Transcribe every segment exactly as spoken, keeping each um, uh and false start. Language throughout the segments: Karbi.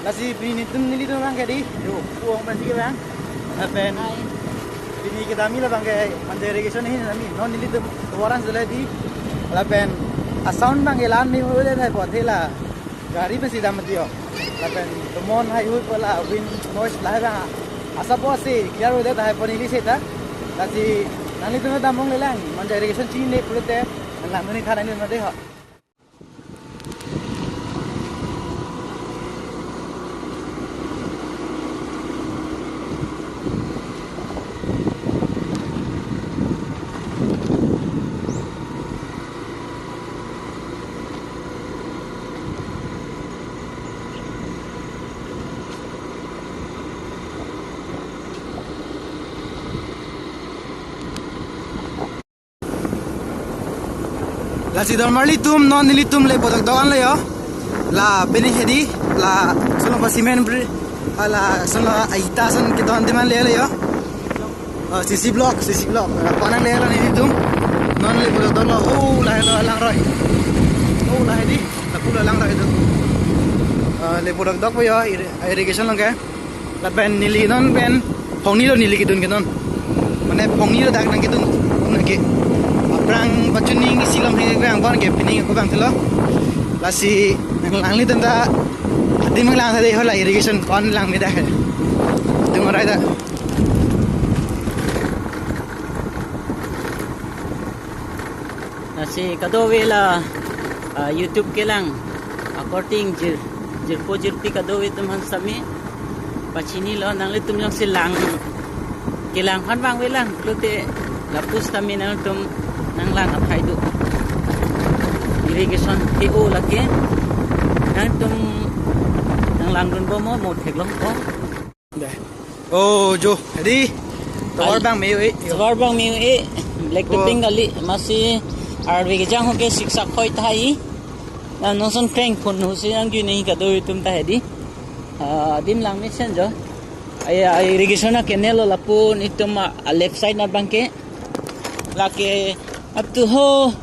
Lasi pini netum nelitum abang ke di, yo, puong pensi ke bang. Lapen pini kedam abang ke Manja irrigation ahin kedam, non nelitum tovar an sele di. Lapen a-sound abang ke la-an ni ho le thai po thela. Gari pensi dam mati ho. Lapen tomon haihui pu la wind noise lahai abang. Asap pusi clear ho le thai po neli seta. Lasi nanglitum damlong le lang, Manja irrigation chinine pulote, nanglang dun-ik tha nanglitum mati ho. Lasi donmarlitum, non nelitum le podok dokan le yo. La pini hedi, la solo pa cement bri-, ala solo a-ita ason kedon adim an le le yo. Oh, C C block, C C block. La panang le la nelitum. Non le podok dokan lo, oh, lahai lo langroi. Oh, lahai di, la pula langroi do. Ah, le podok dok po yo, ir-, irrigation along ke. Lapen neli non pen phongni lo neli kedun ke non. Mane phongni lo dak nangkedun. Nang ke. Aphrang pachunning isi lom he bang pon ke pining ko bang thelo. Lasi nanglang ni tanda adim nanglang tadi hola irrigation pon lang ni dak he. Tung orai da. Lasi kadokave la, ah, YouTube kelang, according jir, jirpo jirpi kadokave atum aphan sitame pachini lo, nanglitum jongsi lang, kelang aphan vangve lang pulote lapu sitame nangtum nanglang aphai do. Irrigation T O lake, nangtum nanglang dunbom mo, mo theklongpo. Deh. Oh, jo, hedi. Tovar abang me-o-e. Tovar abang me-o-e. Black topping kali, amatsi arve kejang ho ke siksak khoi tahai. Na non ason kreng phun ho si nangju ni kadokave atum ta hedi. Ah, adim lang mesen jo. Ai, ai irrigation a-canal lo lapu netum a-left side na abang ke. Lake up to ho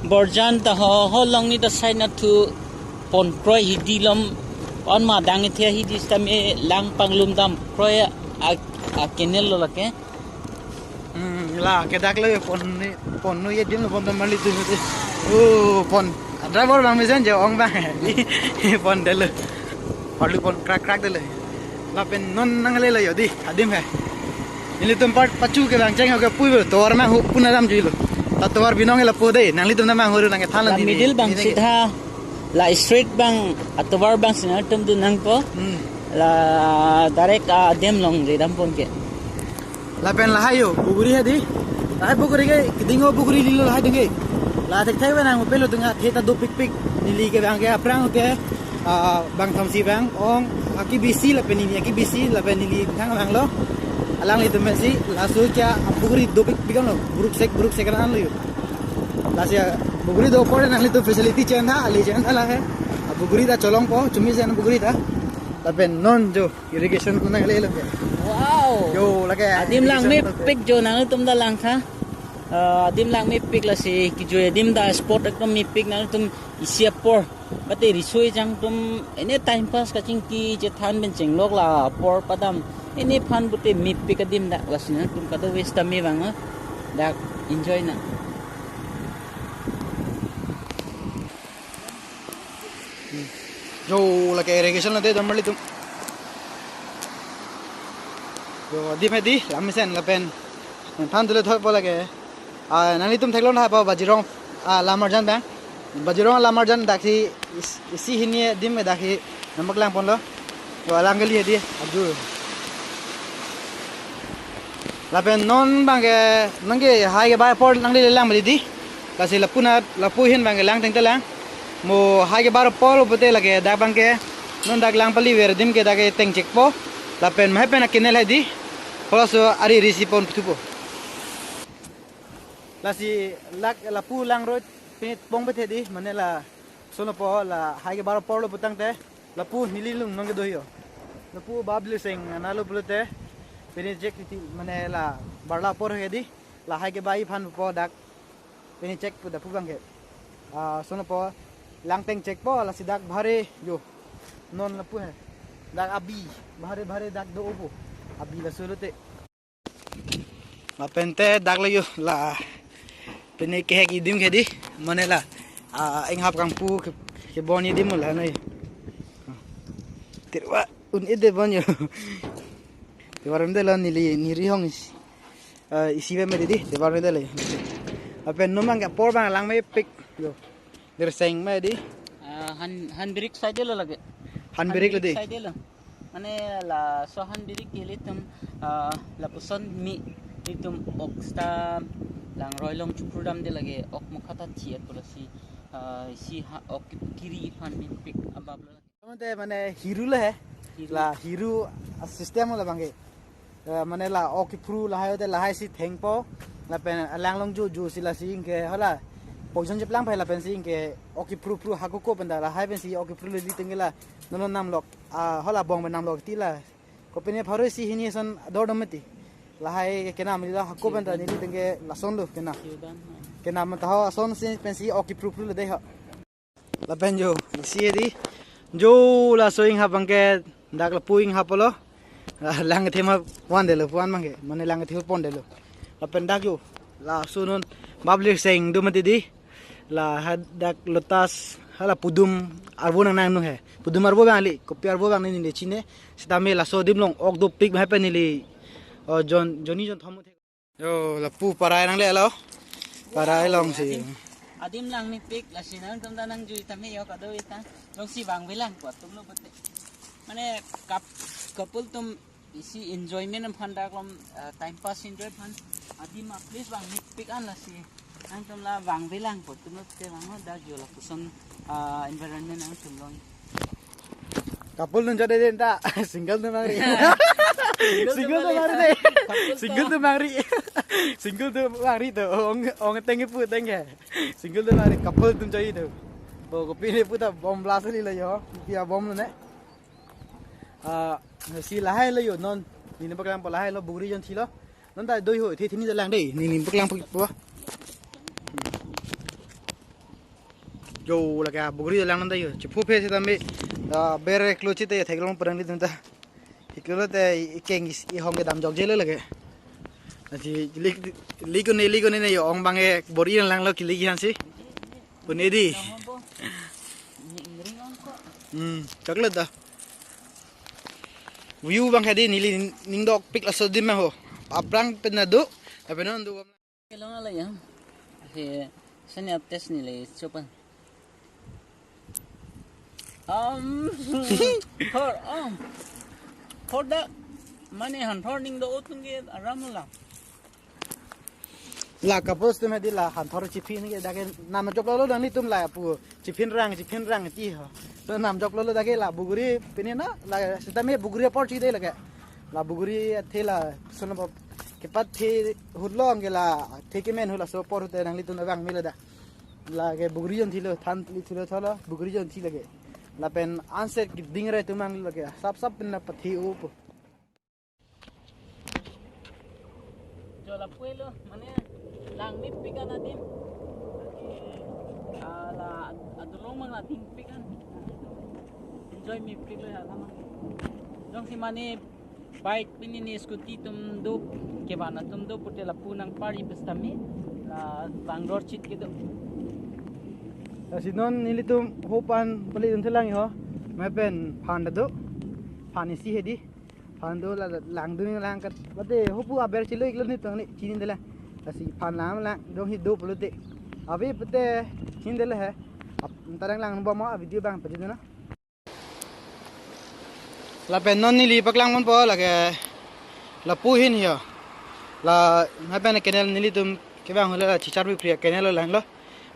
Borjan ta ho, ho Longni ta side na thu pon kroi hedi lom, pon ma dang the hedi sitame lang panglum dam kroi a, a-canal lo lake. Hmm, la ke dak le pon ni, pon nu ye dim lo pon dam mali tu ni. Oh, pon. Driver abang mesen jo ong abang. Pon dolo. Palu pon krak krak dolo. Lapen non nangle lo yo di, adim he. Nelitum part pachu ke bang cheng ho ke pui bo, tovar mang hu puna dam juilo. Ta tovar binong lapu de, nanglitum na mang hu nang kethan la di, middle bang di, di, sitha, la straight bang, atovar bang si nangtum dun nangpo. Hmm. La direct adim along ridam pon ke. Lapen lahai yo, buguri hedi. Lahai buguri ke, keding ho buguri lilo lahai ding ke. La thekthek venang upelo dunga theta dopikpik. Neli ke bang ke aphrang ke, ah, bang thamsi bang ong, akebisi lapen neli akebisi lapen neli thang bang lo. Alanglitum si, laso ke buguri dopikpik lo, buruk sek, buruk sek an lo yo. Lasi buguri do pore nanglitum facility chen tha, ali chen tha lahai. Buguri ta cholongpo, chumi chen buguri ta. Lapen non jo. Irrigation ko nangle lo ke. Wow. Jo, lake adim lang irrigation mepik jo nangtum ta lang tha. Ah, adim lang mepik lasi kejui adim ta spot ekdom mepik nangtum isi apor. Pate riso-ejang atum ene time pass kachingki chethan pen chenglok la apor padam. Ene aphan pute mepik adim ta lasi nangtum kadokave sitame bang, ah. Dak enjoy nang. Jo, lake irrigation lo de donmarlitum. Jo, adim hedi, lam mesen lapen. Than dule thoi po lake. Ah, nanglitum theklong tha po Bajirong, ah, Lamarjan abang. Bajirong Lamarjan dak si is-, isi hini adim dak si nangpaklang ponlo. Jo, alang kali hedi, aju. Lapen non bang ke, nang ke hai ke bai apor nanglelang mati di. Lasi lapu na, lapu ahin bang ke lang tengte lang. Mo hai ke bar apor pute lake dak bang ke. Non dak lang paliver adim ke dak ke tengchekpo. Lapen mahai pen a-canal hedi. Halaso ari risi pon puthupo. Lasi lak lapu langroi pini pong pete di, mane la solo po la hai ke bar apor lo putangte. Lapu neli lung nang kedo yo. Lapu babli seng ana lo pulote. Pini chek titi mane la barla apor hedi. Lahai ke bai aphan po dak. Pini chek pu dak pu bang ke. Ah, solo po lang tengchekpo lasi dak bhari yo. Non lapu he. Dak abi, bahare bahare dak do obo. Abi laso lote. Lapen te dak lo yo la. Pine kehek adim ke dei, mane la. Ah, inghap kangpu ke, kebon adim la noi. Tirwa un-e det bon yo. Tovar un-edetlo neli, neli hong isi. Ah, isi ave me dei, tovar un-edetlo yo. Lapen non abang ke apor abang langmepik yo. Dirseng me dei. Ah, han, han birik side lo lake. Han birik lo dei. Side lo. Mane laso han birik ke ilitum, ah, lapuson me ilitum ok seta langroi along chepru damde lake, ok mukha ta thi-et pu lasi, ah, isi ha ok kiri aphan mepik abab lo. Mane mane hiru lo he. Hiru. La hiru system lo abang ke. Eh, mane la ok kepru lahai te lahai si thengpo. Lapen alang along jo jo si lasi anke hala poison cheplang pai lapen si anke ok kepru pru hako ko pen ta lahai pensi ok kepru le di tengke la non non namlok. Ah, hala bong pen namlok ti la. Kopine pharo isi hini ason dor dom mati. Lahai kenam li la hako pen ta neli tengke lason lo kenam. Kenam ta ho ason si pensi ok kepru pru le dei ho. Lapen jo, isi dei. Jo laso inghap abang ke dak lapu inghap lo. Ah, lang kethe ma wan detlo pu-an abang ke. Mane lang kethe pon detlo. Lapen dak jo. Laso non bab dirseng do mati dei. La hadak lotus hala pudum arvo nang nangno he. Pudum arvo abang kali. Kopi arvo abang neli neli chine. Sitame laso adim along ok dopik ma pen neli. Oh, jon, jonni jonthom. Yo, lapu parai nanglelo. Parai along si. Adim, adim langmepik lasi nangtum ta nangjui tame yo kado-i ta. Jongsi vangve lang ko atum lo pute. Mane kap-, couple atum isi enjoyment aphan dak lom, eh, time pass enjoy aphan. Adim a place vangmepik an lasi. Nangtum la vangve lang ko atum lo pute vang ho dak yo lapuson, ah, environment nangtum long. Couple atum jodi den ta single atum vangri. Single atum vangri dei. Single atum vangri. Single atum vangri to. Ong ong tengke pu tengke. Single atum vangri, couple atum jodi to. Bo kopine pu ta bom blast li lo yo. Pia bom lo ne. Ah, si lahai lo yo non. Neli paklangpo lahai lo bugri jonthilo. Non ta doi ho, the thini lang dei. Neli paklangpo. Jo lake bugri lang non ta yo. Chephu phe sitame, ah, ber klo chite theklong purang di ta. Iklo te ikeng is-, ihong kedam jokjelo lake. Lasi lik, lik un-e, lik un-e ne yo ong abang ke bor-i langlo kili ki hansi. Un-e dei. Hmm, chocolate ta. View abang ke dei neli ning dokpik laso adim ho. Aphrang pen ta do, lapen non do. Kelong ala ya. He, seni up test neli chopan. Um, thor, um. Thor dak, mane han thor ning do-o atum ke aram lo. La couples atum he dei la han thor chiphin ke dak ke nam joklo lo nanglitum la pu chiphin rang, chiphin rang ti ho. To nam joklo lo dak ke la bugri pine na la sitame bugri apor chi dei lake. La bugri athe lason apor kepathe ahut along ke la the kemen ahut laso apor ahut nanglitum abang mila da. Lake bugri jonthilo than lithilo tholo bugri jonthi lake. Lapen anset keding rai atum abang lake sap sap pen la pathe-o po. Jo lapu-e lo, mane langmepik an adim. Ah, la adolong abang la dingpik an. Enjoy mepik lo ya lamang. Jongsi mane bike pini ne scooty atum do, kevan atum do pute lapu nangpari pestami la bang dor chit kedo. Lasi non nelitum hopan pali dun thelang ho. Mapen phan ta do. Phan isi he dei. Phan do la langdun lang kat. Bade hopu aber chilo iklo ni tong ni chini dela. Lasi phan lang lang dong hi do pulote. Abi pute chin dela he. Ap-, ntarang lang bom a video abang pajuduna. Lapen non neli paklang ponpo lake lapu ahin ho. La mapen canal nelitum kevang hule la Chichar Pipri canal lo langlo.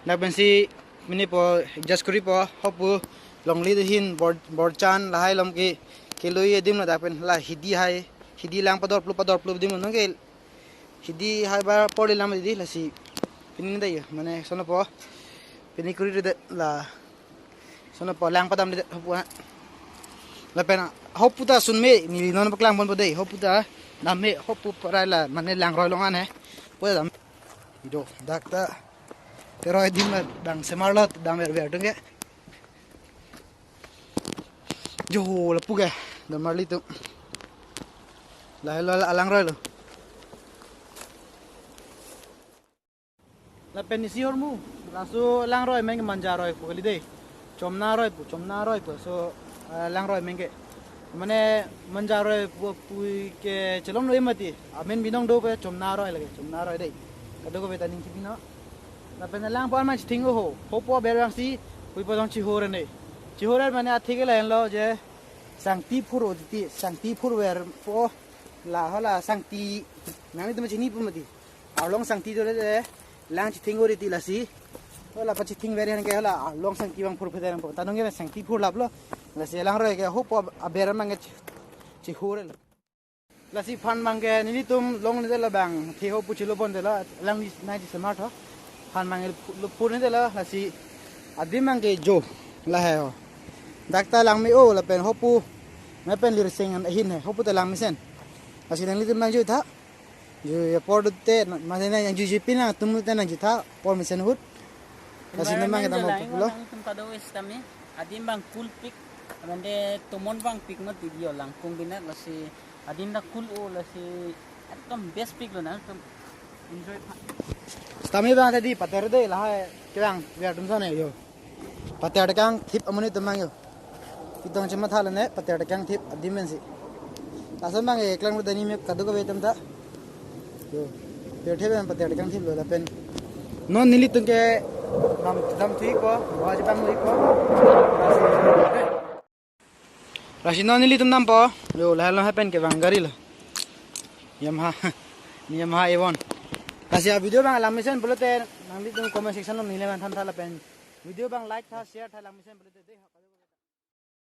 Lapen si mini po adjust koripo hopu longle ahin bor, borchan lahai along ke keloi adim lo dak pen la hidi hai hidi lang pador plu pador plu adim lo nonke hidi hai ba porli lam dei lasi pini dei mane sono po pini kuri de la sono po lang padam de hopu ha. Lapen hopu ta sunme neli non paklang ponpo dei hopu ta dam he hopu parai la mane langroi along an he. Pu dam. Ido dak ta teroi adim la dang semarlot dam ver ver dong ke. Jo lapu ke. Damar litum. Lahelo alangroi lo. Lapen isi ahormu, laso langroi amen ke Manja roi pu kali dei. Chomna roi pu, Chomna roi pu, so, eh, langroi amen ke. Mane Manja roi pu, pu ke chelonglo mati. Amen binong do ke Chomna roi lake, Chomna roi dei. Kadokave ta ning kipino. Lapen langpo amen chithing ho, hopo aber vangsi, puipo dong chihor ne. Chihor mane atheke lahenlo je sangti phur o titi, sangti phurverpo, la hala sangti, nanglitum chinipo mati. Arlong sangti dole de, lang chithing ori ti lasi. Hala pachithing ver hen ke hala arlong sangti abang phur phede nangpo. Tanung ke sangti phurlaplo. Lasi langroi ke hopo aber abang ke chi-, chihor lo. Lasi aphan abang ke nelitum longle de labang. Thi hopu chilo pon de la, lang ni nai di semar tho. Aphan abang ke lo phur ne de la, lasi adim abang ke jo. Lahai ho. Dak ta lang me-o lapen hopu. Mepen lirseng an ahin he. Hopu ta lang mesen. Lasi nanglitum nangjo tha. Ju apor dute, mane nangjuji pin nangtum dute nangji tha, apor mesen ahut. Lasi namang kita mau pulo. Nangtum kado es kami, adim abang kulpik, mane tomon abang pik mati di o langkung binak, lasi adim dak kul o, lasi ekdom best pik lo nangtum enjoy tha. Sitame abang tadi pater de lahai kelang biar tum sana yo. Pater kangthip amonit atum abang yo. Kitong chematha lone pater kangthip adim pensi. Laso abang ke klang rudani me kadokave atum ta. Yo. Pater thip abang pater kangthip lo lapen. Non nelitum ke dam dam thui ko, bahai abang lui ko. Lasi non nelitum dampo. Yo, lahelo lapen ke abang gari lo. Yamaha. Ni Yamaha Avon. Lasi a video abang lang mesen pulote nanglitum comment section lo nile man than tha lapen. Video abang like tha, share tha lang mesen pulote dei.